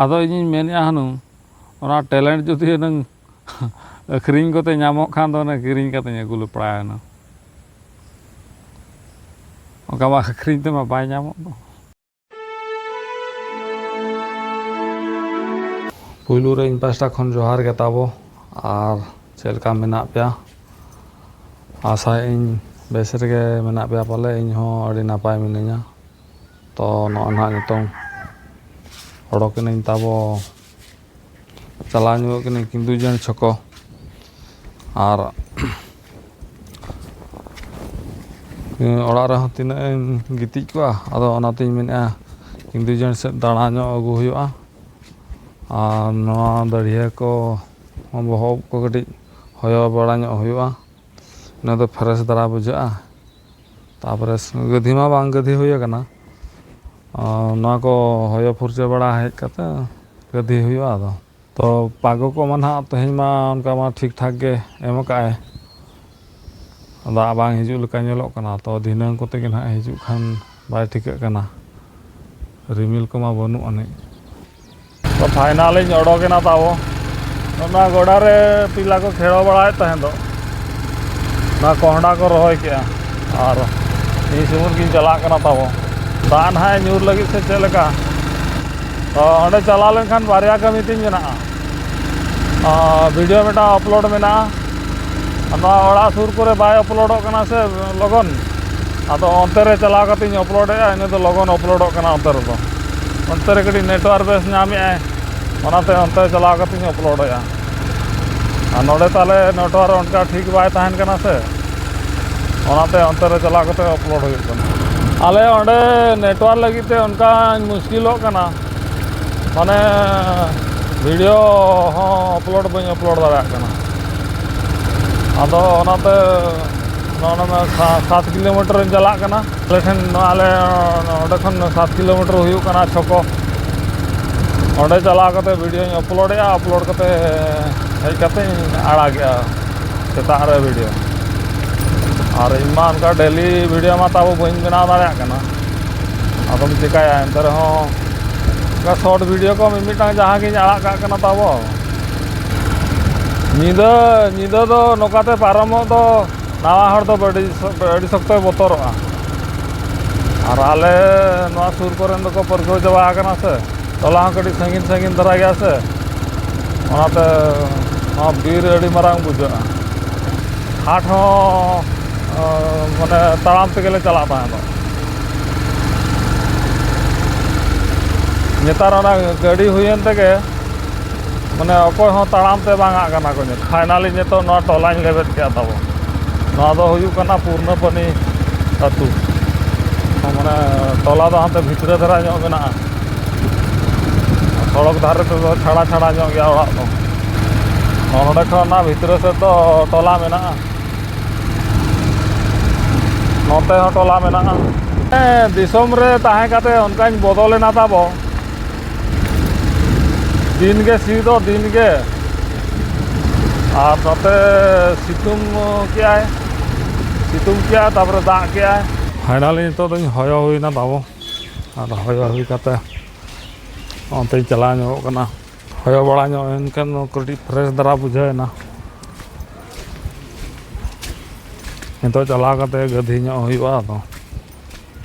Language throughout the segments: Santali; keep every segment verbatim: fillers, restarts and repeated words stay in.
ᱟᱫᱚ ᱤᱧᱤᱧ ᱢᱮᱱᱮᱫᱼᱟ ᱦᱩᱱᱟᱹᱝ, ᱚᱱᱟ ᱴᱮᱞᱮᱱᱴ ᱡᱩᱫᱤ ᱦᱩᱱᱟᱹᱝ ᱟᱹᱠᱷᱨᱤᱧ ᱠᱚᱛᱮ ᱧᱟᱢᱚᱜ ᱠᱷᱟᱱ ᱫᱚ ᱚᱱᱟ ᱠᱤᱨᱤᱧ ᱠᱟᱛᱮᱧ ᱟᱹᱜᱩ ᱞᱮᱯᱲᱟᱭᱟ ᱦᱩᱱᱟᱹᱝ᱾ ᱚᱱᱠᱟ ᱢᱟ ᱟᱹᱠᱷᱨᱤᱧ ᱛᱮᱢᱟ ᱵᱟᱭ ᱧᱟᱢᱚᱜ ᱫᱚ᱾ ᱯᱩᱭᱞᱩ ᱨᱮ ᱤᱧ ᱯᱟᱦᱴᱟ ᱠᱷᱚᱱ ᱡᱚᱦᱟᱨ ᱜᱮ ᱛᱟᱵᱚ, ᱟᱨ ᱪᱮᱫ ᱞᱮᱠᱟ ᱢᱮᱱᱟᱜ ᱯᱮᱭᱟ? ᱟᱥᱟᱭᱟᱹᱧ ᱵᱮᱥ ᱨᱮᱜᱮ ᱢᱮᱱᱟᱜ ᱯᱮᱭᱟ ᱯᱟᱞᱮ᱾ ᱤᱧ ᱦᱚᱸ ᱟᱹᱰᱤ ᱱᱟᱯᱟᱭ ᱢᱤᱱᱟᱹᱧᱟ᱾ ᱛᱚ ᱱᱚᱜᱼᱚᱭ ᱱᱟᱦᱟᱜ ᱱᱤᱛᱚᱝ ᱚᱰᱚᱠ ᱮᱱᱟᱹᱧ ᱛᱟᱵᱚ, ᱪᱟᱞᱟᱣ ᱧᱚᱜᱚᱜ ᱠᱟᱹᱱᱟᱹᱧ ᱠᱤᱱᱫᱩᱡᱟᱹᱱ ᱪᱷᱚᱠᱚ᱾ ᱟᱨ ᱚᱲᱟᱜ ᱨᱮᱦᱚᱸ ᱛᱤᱱᱟᱹᱜ ᱮᱢ ᱜᱤᱛᱤᱡ ᱠᱚᱜᱼᱟ, ᱟᱫᱚ ᱚᱱᱟᱛᱤᱧ ᱢᱮᱱᱮᱫᱼᱟ ᱠᱤᱱᱫᱩᱡᱟᱹᱱ ᱥᱮᱫ ᱫᱟᱬᱟ ᱧᱚᱜ ᱟᱹᱜᱩ ᱦᱩᱭᱩᱜᱼᱟ᱾ ᱟᱨ ᱱᱚᱣᱟ ᱫᱟᱹᱲᱦᱤᱭᱟᱹ ᱠᱚ, ᱵᱚᱦᱚᱜ ᱠᱚ ᱠᱟᱹᱴᱤᱡ ᱦᱚᱭᱚ ᱵᱟᱲᱟ ᱧᱚᱜ ᱦᱩᱭᱩᱜᱼᱟ, ᱤᱱᱟᱹ ᱫᱚ ᱯᱷᱨᱮᱥ ᱫᱷᱟᱨᱟ ᱵᱩᱡᱷᱟᱹᱜᱼᱟ᱾ ᱛᱟᱯᱚᱨᱮ ᱜᱟᱹᱫᱷᱤ ᱢᱟ ᱵᱟᱝ ᱜᱟᱹᱫᱷᱤ ᱦᱩᱭ ᱟᱠᱟᱱᱟ, ᱟᱨ ᱱᱚᱣᱟ ᱠᱚ ᱦᱚᱭᱚ ᱯᱷᱩᱨᱪᱟᱹ ᱵᱟᱲᱟ ᱦᱮᱡ ᱠᱟᱛᱮ ᱜᱟᱹᱫᱷᱤ ᱦᱩᱭᱩᱜᱼᱟ᱾ ᱟᱫᱚ ᱛᱚ ᱯᱟᱜᱚ ᱠᱚᱢᱟ ᱱᱟᱦᱟᱜ ᱛᱮᱦᱮᱧ ᱢᱟ ᱚᱱᱠᱟ ᱢᱟ ᱴᱷᱤᱠ ᱴᱷᱟᱠ ᱜᱮ ᱮᱢ ᱟᱠᱟᱫᱼᱟᱭ, ᱫᱟᱜ ᱵᱟᱝ ᱦᱤᱡᱩᱜ ᱞᱮᱠᱟ ᱧᱮᱞᱚᱜ ᱠᱟᱱᱟ᱾ ᱛᱚ ᱫᱷᱤᱱᱟᱹᱝ ᱠᱚᱛᱮ ᱜᱮ ᱱᱟᱦᱟᱜ ᱦᱤᱡᱩᱜ ᱠᱷᱟᱱ ᱵᱟᱭ ᱴᱷᱤᱠᱟᱹᱜ ᱠᱟᱱᱟ, ᱨᱤᱢᱤᱞ ᱠᱚᱢᱟ ᱵᱟᱹᱱᱩᱜ ᱟᱹᱱᱤᱡ᱾ ᱛᱚ ᱯᱷᱟᱭᱱᱟᱞ ᱤᱧ ᱚᱰᱚᱠ ᱮᱱᱟ ᱛᱟᱵᱚ᱾ ᱚᱱᱟ ᱜᱚᱰᱟ ᱨᱮ ᱯᱤᱞᱟ ᱠᱚ ᱠᱷᱮᱲᱚ ᱵᱟᱲᱟᱭᱮᱫ ᱛᱟᱦᱮᱸ ᱫᱚ, ᱚᱱᱟ ᱠᱚᱦᱰᱟ ᱠᱚ ᱨᱚᱦᱚᱭ ᱠᱮᱜᱼᱟ, ᱟᱨ ᱤᱧ ᱥᱩᱢᱩᱝ ᱜᱤᱧ ᱪᱟᱞᱟᱜ ᱠᱟᱱᱟ ᱛᱟᱵᱚ᱾ ᱫᱟᱜ ᱱᱟᱦᱟᱜ ᱮ ᱧᱩᱨ ᱞᱟᱹᱜᱤᱫ ᱥᱮ ᱪᱮᱫ ᱞᱮᱠᱟ? ᱛᱚ ᱚᱸᱰᱮ ᱪᱟᱞᱟᱣ ᱞᱮᱱᱠᱷᱟᱱ ᱵᱟᱨᱭᱟ ᱠᱟᱹᱢᱤ ᱛᱤᱧ ᱢᱮᱱᱟᱜᱼᱟ᱾ ᱟᱨ ᱵᱷᱤᱰᱤᱭᱳ ᱢᱤᱫᱴᱟᱝ ᱟᱯᱞᱳᱰ ᱢᱮᱱᱟᱜᱼᱟ, ᱟᱨ ᱱᱚᱣᱟ ᱚᱲᱟᱜ ᱥᱩᱨ ᱠᱚᱨᱮ ᱵᱟᱭ ᱟᱯᱞᱳᱰᱚᱜ ᱠᱟᱱᱟ ᱥᱮ ᱞᱚᱜᱚᱱ, ᱟᱫᱚ ᱚᱱᱛᱮ ᱨᱮ ᱪᱟᱞᱟᱣ ᱠᱟᱛᱮᱧ ᱟᱯᱞᱳᱰᱮᱜᱼᱟ, ᱤᱱᱟᱹ ᱫᱚ ᱞᱚᱜᱚᱱ ᱟᱯᱞᱳᱰᱚᱜ ᱠᱟᱱᱟ ᱚᱱᱛᱮ ᱨᱮᱫᱚ᱾ ᱚᱱᱛᱮ ᱨᱮ ᱠᱟᱹᱴᱤᱡ ᱱᱮᱴᱣᱟᱨᱠ ᱵᱮᱥ ᱧᱟᱢᱮᱜᱼᱟᱭ, ᱚᱱᱟᱛᱮ ᱚᱱᱛᱮ ᱪᱟᱞᱟᱣ ᱠᱟᱛᱮᱧ ᱟᱯᱞᱳᱰᱮᱜᱼᱟ᱾ ᱟᱨ ᱱᱚᱰᱮ ᱛᱟᱦᱞᱮ ᱱᱮᱴᱣᱟᱨᱠ ᱚᱱᱠᱟ ᱴᱷᱤᱠ ᱵᱟᱭ ᱛᱟᱦᱮᱱ ᱠᱟᱱᱟ ᱥᱮ, ᱚᱱᱟᱛᱮ ᱚᱱᱛᱮ ᱨᱮ ᱪᱟᱞᱟᱣ ᱠᱟᱛᱮ ᱟᱯᱞᱳᱰ ᱦᱩᱭᱩᱜ ᱠᱟᱱᱟ᱾ ᱟᱞᱮ ᱚᱸᱰᱮ ᱱᱮᱴᱣᱟᱨᱠ ᱞᱟᱹᱜᱤᱫ ᱛᱮ ᱚᱱᱠᱟᱧ ᱢᱩᱥᱠᱤᱞᱚᱜ ᱠᱟᱱᱟ, ᱢᱟᱱᱮ ᱵᱷᱤᱰᱤᱭᱳ ᱦᱚᱸ ᱟᱯᱞᱳᱰ ᱵᱟᱹᱧ ᱟᱯᱞᱳᱰ ᱫᱟᱲᱮᱭᱟᱜ ᱠᱟᱱᱟ᱾ ᱟᱫᱚ ᱚᱱᱟᱛᱮ ᱱᱚᱜᱼᱚ ᱱᱚᱣᱟ ᱥᱟ-, ᱥᱟᱛ ᱠᱤᱞᱳᱢᱤᱴᱟᱨᱤᱧ ᱪᱟᱞᱟᱜ ᱠᱟᱱᱟ᱾ ᱟᱞᱮ ᱴᱷᱮᱱ, ᱱᱚᱣᱟ ᱟᱞᱮ ᱚᱸᱰᱮ ᱠᱷᱚᱱ ᱥᱟᱛ ᱠᱤᱞᱳᱢᱤᱴᱟᱨ ᱦᱩᱭᱩᱜ ᱠᱟᱱᱟ ᱪᱷᱚᱠᱚ᱾ ᱚᱸᱰᱮ ᱪᱟᱞᱟᱣ ᱠᱟᱛᱮ ᱵᱷᱤᱰᱤᱭᱳᱧ ᱟᱯᱞᱳᱰᱮᱜᱼᱟ, ᱟᱯᱞᱳᱰ ᱠᱟᱛᱮ ᱦᱮᱡ ᱠᱟᱛᱮᱧ ᱟᱲᱟᱜᱮᱜᱼᱟ ᱥᱮᱛᱟᱜ ᱨᱮ ᱵᱷᱤᱰᱤᱭᱳ᱾ ᱟᱨ ᱤᱧ ᱢᱟ ᱚᱱᱠᱟ ᱰᱮᱞᱤ ᱵᱷᱤᱰᱤᱭᱳ ᱢᱟ ᱛᱟᱵᱚ ᱵᱟᱹᱧ ᱵᱮᱱᱟᱣ ᱫᱟᱲᱮᱭᱟᱜ ᱠᱟᱱᱟ, ᱟᱫᱚᱢ ᱪᱤᱠᱟᱹᱭᱟ? ᱮᱱᱛᱮ ᱨᱮᱦᱚᱸ ᱥᱚᱨᱴ ᱵᱷᱤᱰᱤᱭᱳ ᱠᱚ ᱢᱤᱢᱤᱫᱴᱟᱝ ᱡᱟᱦᱟᱸ ᱜᱤᱧ ᱟᱲᱟᱜ ᱠᱟᱜ ᱠᱟᱱᱟ ᱛᱟᱵᱚ᱾ ᱧᱤᱫᱟᱹ, ᱧᱤᱫᱟᱹ ᱫᱚ ᱱᱚᱝᱠᱟᱛᱮ ᱯᱟᱨᱚᱢᱚᱜ ᱫᱚ ᱱᱟᱣᱟ ᱦᱚᱲ ᱫᱚ ᱟᱹᱰᱤ, ᱟᱹᱰᱤ ᱥᱚᱠᱛᱚᱭ ᱵᱚᱛᱚᱨᱚᱜᱼᱟ᱾ ᱟᱨ ᱟᱞᱮ ᱱᱚᱣᱟ ᱥᱩᱨ ᱠᱚᱨᱮᱱ ᱫᱚᱠᱚ ᱯᱟᱹᱨᱠᱟᱹᱣ ᱪᱟᱵᱟ ᱟᱠᱟᱱᱟ ᱥᱮ, ᱴᱚᱞᱟ ᱦᱚᱸ ᱠᱟᱹᱴᱤᱡ ᱥᱟᱺᱜᱤᱧ ᱥᱟᱺᱜᱤᱧ ᱫᱷᱟᱨᱟ ᱜᱮᱭᱟ ᱥᱮ, ᱚᱱᱟᱛᱮ ᱱᱚᱣᱟ ᱵᱤᱨ ᱟᱹᱰᱤ ᱢᱟᱨᱟᱝ ᱵᱩᱡᱷᱟᱹᱜᱼᱟ᱾ ᱦᱟᱴ ᱦᱚᱸ, ᱚ, ᱢᱟᱱᱮ ᱛᱟᱲᱟᱢ ᱛᱮᱜᱮ ᱞᱮ ᱪᱟᱞᱟᱜ ᱛᱟᱦᱮᱸ ᱫᱚ᱾ ᱱᱮᱛᱟᱨ ᱚᱱᱟ ᱜᱟᱹᱰᱤ ᱦᱩᱭᱮᱱ ᱛᱮᱜᱮ, ᱢᱟᱱᱮ, ᱚᱠᱚᱭ ᱦᱚᱸ ᱛᱟᱲᱟᱢ ᱛᱮ ᱵᱟᱝ ᱟᱜ ᱠᱟᱱᱟ ᱠᱚ᱾ ᱯᱷᱟᱭᱱᱟᱞᱤ ᱱᱤᱛᱚᱜ ᱱᱚᱣᱟ ᱴᱚᱞᱟᱧ ᱞᱮᱵᱮᱫ ᱠᱮᱜᱼᱟ ᱛᱟᱵᱚ᱾ ᱱᱚᱣᱟ ᱫᱚ ᱦᱩᱭᱩᱜ ᱠᱟᱱᱟ ᱯᱩᱨᱱᱟᱹᱯᱟᱱᱤ ᱟᱹᱛᱩ᱾ ᱢᱟᱱᱮ, ᱴᱚᱞᱟ ᱫᱚ ᱦᱟᱱᱛᱮ ᱵᱷᱤᱛᱨᱟᱹ ᱫᱷᱟᱨᱟ ᱧᱚᱜ ᱢᱮᱱᱟᱜᱼᱟ᱾ ᱥᱚᱲᱚᱠ ᱫᱷᱟᱨᱮ ᱛᱮᱫᱚ ᱪᱷᱟᱲᱟ ᱪᱷᱟᱲᱟ ᱧᱚᱜ ᱜᱮᱭᱟ ᱚᱲᱟᱜ ᱫᱚ᱾ ᱱᱚᱰᱮ ᱠᱷᱚᱱ ᱚᱱᱟ ᱵᱷᱤᱛᱨᱟᱹ ᱥᱮᱫ ᱫᱚ ᱴᱚᱞᱟ ᱢᱮᱱᱟᱜᱼᱟ᱾ ᱱᱚᱛᱮ ᱦᱚᱸ ᱴᱚᱞᱟ ᱢᱮᱱᱟᱜᱼᱟ᱾ ᱦᱮᱸ, ᱫᱤᱥᱚᱢ ᱨᱮ ᱛᱟᱦᱮᱸ ᱠᱟᱛᱮ ᱚᱱᱠᱟᱧ ᱵᱚᱫᱚᱞᱮᱱᱟ ᱛᱟᱵᱚ᱾ ᱫᱤᱱ ᱜᱮ ᱥᱤ ᱫᱚ ᱫᱤᱱ ᱜᱮ᱾ ᱟᱨ ᱱᱚᱛᱮ ᱥᱤᱛᱩᱝ ᱠᱮᱜᱼᱟᱭ, ᱥᱤᱛᱩᱝ ᱠᱮᱜᱼᱟᱭ, ᱛᱟᱨᱯᱚᱨᱮ ᱫᱟᱜ ᱠᱮᱜᱼᱟᱭ᱾ ᱯᱷᱟᱭᱱᱟᱞᱤ ᱱᱤᱛᱚᱜ ᱫᱚᱧ ᱦᱚᱭᱚ ᱦᱩᱭᱱᱟ ᱛᱟᱵᱚ᱾ ᱟᱨ ᱦᱚᱭᱚ ᱦᱩᱭ ᱠᱟᱛᱮ ᱚᱱᱛᱮᱧ ᱪᱟᱞᱟᱣ ᱧᱚᱜᱚᱜ ᱠᱟᱱᱟ᱾ ᱦᱚᱭᱚ ᱵᱟᱲᱟ ᱧᱚᱜ ᱮᱱᱠᱷᱟᱱ ᱠᱟᱹᱴᱤᱡ ᱯᱷᱨᱮᱥ ᱫᱷᱟᱨᱟ ᱵᱩᱡᱷᱟᱹᱣ ᱮᱱᱟ᱾ ᱱᱤᱛᱚᱜ ᱪᱟᱞᱟᱣ ᱠᱟᱛᱮ ᱜᱟᱹᱫᱷᱤ ᱧᱚᱜ ᱦᱩᱭᱩᱜᱼᱟ ᱟᱫᱚ᱾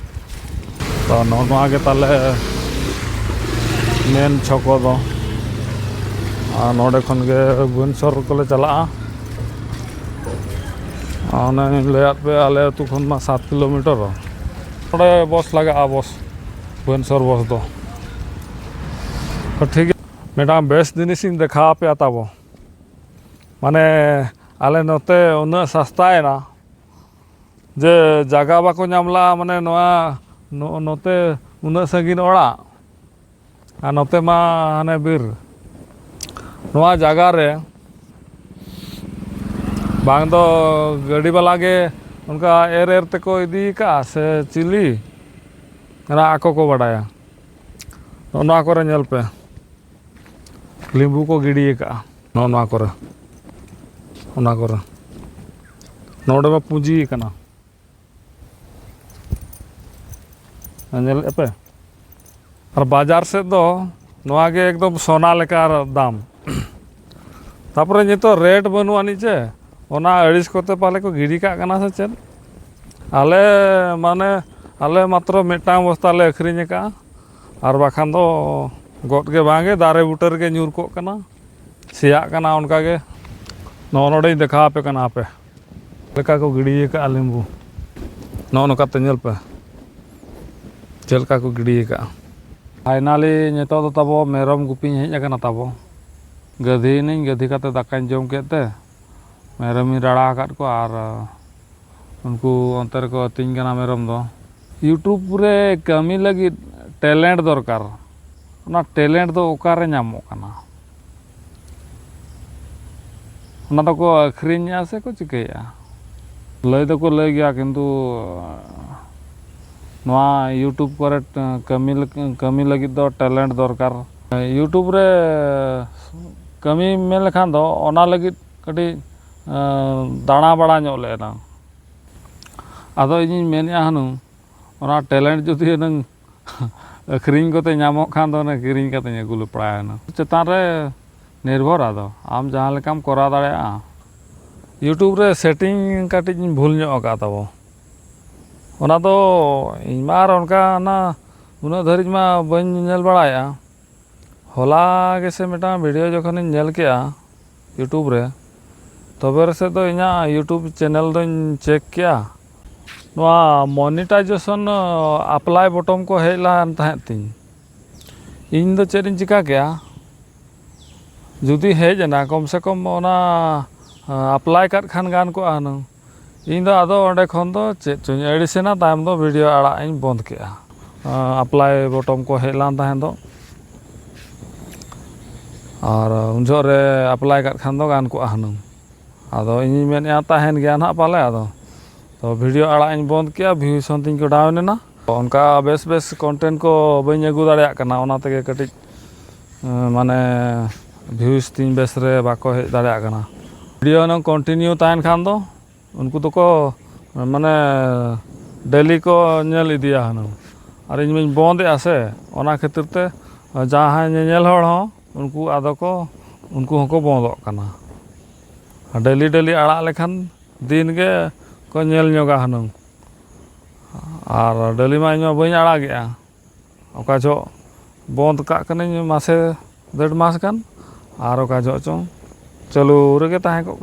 ᱛᱚ, ᱱᱚᱜᱼᱚ ᱱᱚᱣᱟ ᱜᱮ ᱛᱟᱞᱮ ᱢᱮᱱ ᱪᱷᱚᱠᱚ ᱫᱚ᱾ ᱟᱨ ᱱᱚᱰᱮ ᱠᱷᱚᱱ ᱜᱮ ᱵᱷᱩᱵᱚᱱᱮᱥᱚᱨ ᱠᱚᱞᱮ ᱪᱟᱞᱟᱜᱼᱟ᱾ ᱚᱱᱮᱧ ᱞᱟᱹᱭᱟᱫ ᱯᱮ, ᱟᱞᱮ ᱟᱹᱛᱩ ᱠᱷᱚᱱ ᱢᱟ ᱥᱟᱛ ᱠᱤᱞᱳᱢᱤᱴᱟᱨ᱾ ᱱᱚᱰᱮ ᱵᱚᱥ ᱞᱟᱜᱟᱜᱼᱟ, ᱵᱚᱥ, ᱵᱷᱩᱵᱚᱱᱮᱥᱚᱨ ᱵᱚᱥ ᱫᱚ᱾ ᱛᱚ, ᱴᱷᱤᱠ ᱜᱮᱭᱟ, ᱢᱤᱫᱴᱟᱝ ᱵᱮᱥ ᱡᱤᱱᱤᱥ ᱤᱧ ᱫᱮᱠᱷᱟᱣ ᱟᱯᱮᱭᱟ ᱛᱟᱵᱚ᱾ ᱢᱟᱱᱮ, ᱟᱞᱮ ᱱᱚᱛᱮ ᱩᱱᱟᱹᱜ ᱥᱟᱥᱛᱟᱭᱮᱱᱟ ᱡᱮ ᱡᱟᱭᱜᱟ ᱵᱟᱠᱚ ᱧᱟᱢ ᱞᱟᱜᱼᱟ, ᱢᱟᱱᱮ, ᱱᱚᱣᱟ ᱱᱚ-, ᱱᱚᱛᱮ ᱩᱱᱟᱹᱜ ᱥᱟᱺᱜᱤᱧ ᱚᱲᱟᱜ ᱟᱨ ᱱᱚᱛᱮ ᱢᱟ ᱦᱟᱱᱮ ᱵᱤᱨ᱾ ᱱᱚᱣᱟ ᱡᱟᱭᱜᱟ ᱨᱮ ᱵᱟᱝ ᱫᱚ ᱜᱟᱹᱰᱤ ᱵᱟᱞᱟ ᱜᱮ ᱚᱱᱠᱟ ᱮᱨ ᱮᱨ ᱛᱮᱠᱚ ᱤᱫᱤ ᱠᱟᱜᱼᱟ ᱥᱮ ᱪᱤᱞᱤ, ᱚᱱᱟ ᱟᱠᱚ ᱠᱚ ᱵᱟᱰᱟᱭᱟ᱾ ᱱᱚᱜᱼᱚ ᱱᱚᱣᱟ ᱠᱚᱨᱮ ᱧᱮᱞ ᱯᱮ, ᱞᱤᱵᱩ ᱠᱚ ᱜᱤᱰᱤ ᱟᱠᱟᱜᱼᱟ ᱱᱚᱜᱼᱚ ᱱᱚᱣᱟ ᱠᱚᱨᱮ, ᱚᱱᱟ ᱠᱚᱨᱮ᱾ ᱱᱚᱰᱮ ᱢᱟ ᱯᱩᱸᱡᱤ ᱟᱠᱟᱱᱟ, ᱧᱮᱞᱮᱫᱼᱟ ᱯᱮ? ᱟᱨ ᱵᱟᱡᱟᱨ ᱥᱮᱫ ᱫᱚ ᱱᱚᱣᱟ ᱜᱮ ᱮᱠᱫᱚᱢ ᱥᱚᱱᱟ ᱞᱮᱠᱟ ᱫᱟᱢ᱾ ᱛᱟᱯᱚᱨᱮ ᱱᱤᱛᱚᱜ ᱨᱮᱴ ᱵᱟᱹᱱᱩᱜ ᱟᱹᱱᱤᱡ ᱪᱮ, ᱚᱱᱟ ᱟᱹᱲᱤᱥ ᱠᱚᱛᱮ ᱯᱟᱞᱮ ᱠᱚ ᱜᱤᱰᱤ ᱠᱟᱜ ᱠᱟᱱᱟ ᱥᱮ ᱪᱮᱫ᱾ ᱟᱞᱮ ᱢᱟᱱᱮ ᱟᱞᱮ ᱢᱟᱛᱨᱚ ᱢᱤᱫᱴᱟᱝ ᱵᱚᱥᱛᱟ ᱞᱮ ᱟᱹᱠᱷᱨᱤᱧ ᱟᱠᱟᱫᱼᱟ, ᱟᱨ ᱵᱟᱠᱷᱟᱱ ᱫᱚ ᱜᱚᱫ ᱜᱮ ᱵᱟᱝ ᱜᱮ, ᱫᱟᱨᱮ ᱵᱩᱴᱟᱹ ᱨᱮᱜᱮ ᱧᱩᱨ ᱠᱚᱜ ᱠᱟᱱᱟ, ᱥᱮᱭᱟᱜ ᱠᱟᱱᱟ ᱚᱱᱠᱟ ᱜᱮ᱾ ᱱᱚᱜᱼᱚ ᱱᱚᱰᱮᱧ ᱫᱮᱠᱷᱟᱣ ᱟᱯᱮ ᱠᱟᱱᱟ ᱦᱟᱯᱮ᱾ ᱞᱮᱠᱟ ᱠᱚ ᱜᱤᱰᱤ ᱟᱠᱟᱫᱼᱟ ᱞᱮᱵᱩ᱾ ᱱᱚᱜᱼᱚ ᱱᱚᱝᱠᱟᱛᱮ ᱧᱮᱞ ᱯᱮ ᱪᱮᱫ ᱞᱮᱠᱟ ᱠᱚ ᱜᱤᱰᱤ ᱟᱠᱟᱫᱼᱟ᱾ ᱯᱷᱟᱭᱱᱟᱞᱤ ᱱᱤᱛᱚᱜ ᱫᱚ ᱛᱟᱵᱚ ᱢᱮᱨᱚᱢ ᱜᱩᱯᱤᱧ ᱦᱮᱡ ᱟᱠᱟᱱᱟ ᱛᱟᱵᱚ᱾ ᱜᱟᱹᱫᱷᱤᱭᱮᱱᱟᱹᱧ, ᱜᱟᱹᱫᱷᱤ ᱠᱟᱛᱮ ᱫᱟᱠᱟᱧ ᱡᱚᱢ ᱠᱮᱫ ᱛᱮ ᱢᱮᱨᱚᱢᱤᱧ ᱨᱟᱲᱟ ᱟᱠᱟᱫ ᱠᱚᱣᱟ ᱟᱨ ᱩᱱᱠᱩ ᱚᱱᱛᱮ ᱨᱮᱠᱚ ᱟᱹᱛᱤᱧ ᱠᱟᱱᱟ ᱢᱮᱨᱚᱢ ᱫᱚ᱾ YouTube ᱨᱮ ᱠᱟᱹᱢᱤ ᱞᱟᱹᱜᱤᱫ ᱴᱮᱞᱮᱱᱴ ᱫᱚᱨᱠᱟᱨ᱾ ᱚᱱᱟ ᱴᱮᱞᱮᱱᱴ ᱫᱚ ᱚᱠᱟᱨᱮ ᱧᱟᱢᱚᱜ ᱠᱟᱱᱟ? ᱚᱱᱟ ᱫᱚᱠᱚ ᱟᱹᱠᱷᱨᱤᱧᱮᱜᱼᱟ ᱥᱮ ᱠᱚ ᱪᱤᱠᱟᱹᱭᱮᱜᱼᱟ? ᱞᱟᱹᱭ ᱫᱚᱠᱚ ᱞᱟᱹᱭ ᱜᱮᱭᱟ, ᱠᱤᱱᱛᱩ ᱱᱚᱣᱟ YouTube ᱠᱚᱨᱮ ᱠᱟᱹᱢᱤ ᱞᱟᱹᱜ- ᱠᱟᱹᱢᱤ ᱞᱟᱹᱜᱤᱫ ᱫᱚ ᱴᱮᱞᱮᱱᱴ ᱫᱚᱨᱠᱟᱨ᱾ YouTube ᱨᱮ ᱠᱟᱹᱢᱤ ᱢᱮᱱ ᱞᱮᱠᱷᱟᱱ ᱫᱚ ᱚᱱᱟ ᱞᱟᱹᱜᱤᱫ ᱠᱟᱹᱴᱤᱡ ᱫᱟᱬᱟ ᱵᱟᱲᱟ ᱧᱚᱜ ᱞᱮᱱᱟ᱾ ᱟᱫᱚ ᱤᱧᱤᱧ ᱢᱮᱱᱮᱫᱼᱟ ᱦᱩᱱᱟᱹᱝ ᱚᱱᱟ ᱴᱮᱞᱮᱱᱴ ᱡᱩᱫᱤ ᱦᱩᱱᱟᱹᱝ ᱟᱹᱠᱷᱨᱤᱧ ᱠᱚᱛᱮ ᱧᱟᱢᱚᱜ ᱠᱷᱟᱱ ᱫᱚ ᱚᱱᱟ ᱠᱤᱨᱤᱧ ᱠᱟᱛᱮᱧ ᱟᱹᱜᱩ ᱞᱮᱯᱲᱟᱭᱟ ᱦᱩᱱᱟᱹᱝ᱾ ᱪᱮᱛᱟᱱ ᱨᱮ ᱱᱤᱨᱵᱷᱚᱨ, ᱟᱫᱚ ᱟᱢ ᱡᱟᱦᱟᱸ ᱞᱮᱠᱟᱢ ᱠᱚᱨᱟᱣ ᱫᱟᱲᱮᱭᱟᱜᱼᱟ᱾ YouTube ᱨᱮ ᱥᱮᱴᱤᱝ ᱠᱟᱹᱴᱤᱡ ᱤᱧ ᱵᱷᱩᱞ ᱧᱚᱜ ᱟᱠᱟᱫ ᱛᱟᱵᱚ᱾ ᱚᱱᱟ ᱫᱚ ᱤᱧ ᱢᱟ ᱟᱨ ᱚᱱᱠᱟ ᱚᱱᱟ ᱩᱱᱟᱹᱜ ᱫᱷᱟᱹᱨᱤᱡ ᱢᱟ ᱵᱟᱹᱧ ᱧᱮᱞ ᱵᱟᱲᱟᱭᱮᱫᱼᱟ᱾ ᱦᱚᱞᱟ ᱜᱮᱥᱮ ᱢᱤᱫᱴᱟᱝ ᱵᱷᱤᱰᱤᱭᱳ ᱡᱚᱠᱷᱚᱱᱤᱧ ᱧᱮᱞ ᱠᱮᱜᱼᱟ YouTube ᱨᱮ, ᱛᱚᱵᱮ ᱨᱮᱥᱮ ᱫᱚ ᱤᱧᱟᱹᱜ YouTube ᱪᱮᱱᱮᱞ ᱫᱚᱧ ᱪᱮᱠ ᱠᱮᱜᱼᱟ᱾ ᱱᱚᱣᱟ ᱢᱚᱱᱤᱴᱟᱭᱡᱮᱥᱚᱱ ᱟᱯᱞᱟᱭ ᱵᱚᱴᱚᱢ ᱠᱚ ᱦᱮᱡ ᱞᱮᱱ ᱛᱟᱦᱮᱸᱫ ᱛᱤᱧ᱾ ᱤᱧ ᱫᱚ ᱪᱮᱫ ᱤᱧ ᱪᱤᱠᱟ ᱠᱮᱜᱼᱟ, ᱡᱩᱫᱤ ᱦᱮᱡ ᱮᱱᱟ, ᱠᱚᱢ ᱥᱮ ᱠᱚᱢ ᱚᱱᱟ ᱟᱯᱞᱟᱭ ᱠᱟᱜ ᱠᱷᱟᱱ ᱜᱟᱱ ᱠᱚᱜᱼᱟ ᱦᱩᱱᱟᱹᱝ᱾ ᱤᱧ ᱫᱚ ᱟᱫᱚ ᱚᱸᱰᱮ ᱠᱷᱚᱱ ᱫᱚ ᱪᱮᱫ ᱪᱚᱧ ᱟᱹᱲᱤᱥᱮᱱᱟ, ᱛᱟᱭᱚᱢ ᱫᱚ ᱵᱷᱤᱰᱤᱭᱳ ᱟᱲᱟᱜ ᱤᱧ ᱵᱚᱱᱫᱽ ᱠᱮᱜᱼᱟ᱾ ᱟᱯᱞᱟᱭ ᱵᱚᱴᱚᱢ ᱠᱚ ᱦᱮᱡ ᱞᱮᱱ ᱛᱟᱦᱮᱸ ᱫᱚ, ᱟᱨ ᱩᱱ ᱡᱚᱦᱚᱜ ᱨᱮ ᱟᱯᱞᱟᱭ ᱠᱟᱜ ᱠᱷᱟᱱ ᱫᱚ ᱜᱟᱱ ᱠᱚᱜᱼᱟ ᱦᱩᱱᱟᱹᱝ᱾ ᱟᱫᱚ ᱤᱧᱤᱧ ᱢᱮᱱᱮᱫᱼᱟ ᱛᱟᱦᱮᱱ ᱜᱮᱭᱟ ᱱᱟᱦᱟᱜ ᱯᱟᱞᱮ, ᱟᱫᱚ ᱛᱚ ᱵᱷᱤᱰᱤᱭᱳ ᱟᱲᱟᱜ ᱤᱧ ᱵᱚᱱᱫᱽ ᱠᱮᱜᱼᱟ, ᱵᱷᱤᱭᱩᱥ ᱦᱚᱸ ᱛᱤᱧ ᱠᱚ ᱰᱟᱣᱩᱱ ᱮᱱᱟ᱾ ᱚᱱᱠᱟ ᱵᱮᱥ ᱵᱮᱥ ᱠᱚᱱᱴᱮᱱᱴ ᱠᱚ ᱵᱟᱹᱧ ᱟᱹᱜᱩ ᱫᱟᱲᱮᱭᱟᱜ ᱠᱟᱱᱟ, ᱚᱱᱟ ᱛᱮᱜᱮ ᱠᱟᱹᱴᱤᱡ ᱢᱟᱱᱮ ᱵᱷᱤᱭᱩᱥ ᱛᱤᱧ ᱵᱮᱥ ᱨᱮ ᱵᱟᱠᱚ ᱦᱮᱡ ᱫᱟᱲᱮᱭᱟᱜ ᱠᱟᱱᱟ᱾ ᱵᱷᱤᱰᱤᱭᱳ ᱦᱩᱱᱟᱹᱝ ᱠᱚᱱᱴᱤᱱᱤᱭᱩ ᱛᱟᱦᱮᱱ ᱠᱷᱟᱱ ᱫᱚ ᱩᱱᱠᱩ ᱫᱚᱠᱚ ᱢᱟᱱᱮ ᱰᱮᱞᱤ ᱠᱚ ᱧᱮᱞ ᱤᱫᱤᱭᱟ ᱦᱩᱱᱟᱹᱝ᱾ ᱟᱨ ᱤᱧ ᱢᱟᱧ ᱵᱚᱱᱫᱮᱜᱼᱟ ᱥᱮ, ᱚᱱᱟ ᱠᱷᱟᱹᱛᱤᱨ ᱛᱮ ᱡᱟᱦᱟᱸᱭ ᱧᱮᱧᱮᱞ ᱦᱚᱲ ᱦᱚᱸ ᱩᱱᱠᱩ ᱟᱫᱚ ᱠᱚ, ᱩᱱᱠᱩ ᱦᱚᱸᱠᱚ ᱵᱚᱸᱫᱚᱜ ᱠᱟᱱᱟ᱾ ᱰᱮᱞᱤ ᱰᱮᱞᱤ ᱟᱲᱟᱜ ᱞᱮᱠᱷᱟᱱ ᱫᱤᱱ ᱜᱮ ᱠᱚ ᱧᱮᱞ ᱧᱚᱜᱟ ᱦᱩᱱᱟᱹᱝ᱾ ᱟᱨ ᱰᱮᱞᱤ ᱢᱟ ᱤᱧ ᱢᱟ ᱵᱟᱹᱧ ᱟᱲᱟᱜᱮᱜᱼᱟ, ᱚᱠᱟ ᱡᱚᱦᱚᱜ ᱵᱚᱸᱫᱽ ᱠᱟᱜ ᱠᱟᱹᱱᱟᱹᱧ ᱢᱟᱥᱮ ᱰᱮᱲ ᱢᱟᱥ ᱜᱟᱱ, ᱟᱨ ᱚᱠᱟ ᱡᱚᱦᱚᱜ ᱪᱚᱝ ᱪᱟᱹᱞᱩ ᱨᱮᱜᱮ ᱛᱟᱦᱮᱸ ᱠᱚᱜ ᱠᱟᱱᱟ᱾